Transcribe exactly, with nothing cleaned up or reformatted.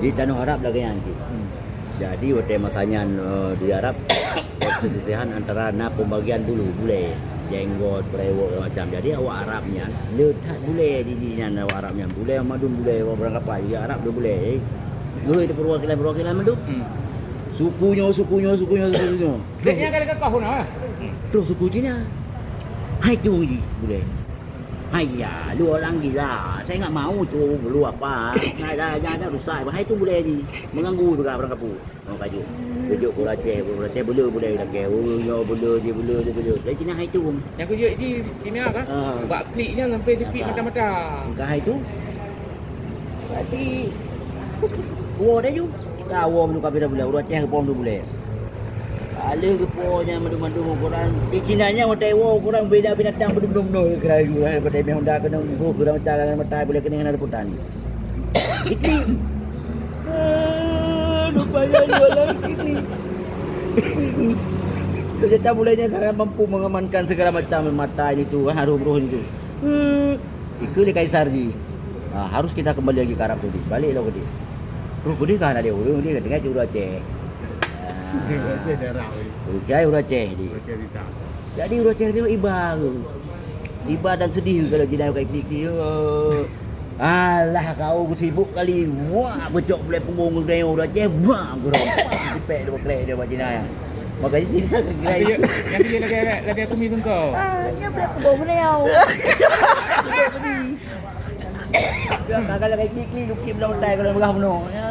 Di tanoh Arab lagèe nyan cit. Hmm. Jadi watèe masa nyan, eh, di Arab, perselisihan antara na pembagian bulu, bulèe, jenggot, brewok, segala macam. Jadi awak Arab nyan le that bulèe di, di nyan awak Arab nyan. Bulèe mandum bulèe, awak barangkapai. Di Arab le bulèe. Jadi, nyoe itu perwakilan-perwakilan mandum. Hmm. Suku nyoe, suku nyoe, suku nyoe, suku nyoe. Dek nyan ka lagèe kah na, eh? Terus suku Cina. Hai tu ji, bulèe. Hai ya, lu orang gila. Saya nggak mau tu, lu apa? Ada, ada, ada rusak. Hai tu bulèe ji. Mengganggu juga orang kampung. Oh, kajut. Kajut ku Aceh, ku Aceh bela bulèe lagèe. Oh, nyoe bela, dia bela, dia bela. Jadi Cina hai tu. Nyang kujak ji Cina kan? Ah. Bak klik nyan sampai tepi mata-mata. Engkah hai tu. Jadi, woe dah ju. Ka woe meunyoe ka beda bulèe, ureueng Aceh geupom tu bulèe. Aleuh geupo nyan mandum-mandum ukoran. Di Cina nyan watèe woe ukoran beda binatang mandum-mandum kira ju. Watèe mè Honda keunong beuh kira macam dalam mata bulèe keuneuk hana rebutan. Iklim. Eh, rupanya jualan iklim. Ternyata bulèe nyan sangat mampu mengamankan segala macam mata ini tu, kan, roh-roh ini tu. Eh, Ikeu lé Kaisar jih. Ha, harus kita kembali lagi ke Arab Saudi. Balek lom keudéh. Terus keudéh ka hana lé ureueng, dia tinggai cit ureueng Aceh. Ha. Aceh daerah, weh. Tinggai ureueng Aceh jih. Aceh Rita. Jadi ureueng Aceh nyoe iba. Iba dan sedih kalau jinak kai klik-klik. Alah, kau sibuk kali. Wah, becok bulèe punggong ureueng Aceh. Wah, gurau. Dipek dia bekrek dia buat jinak. Makanya dia kira. Yang dia lagi, lagi aku minum kau. Ah, dia boleh pukul beliau. Dia kagak lagi klik-klik, lukit belum tai kalau berah bunuh. Ya,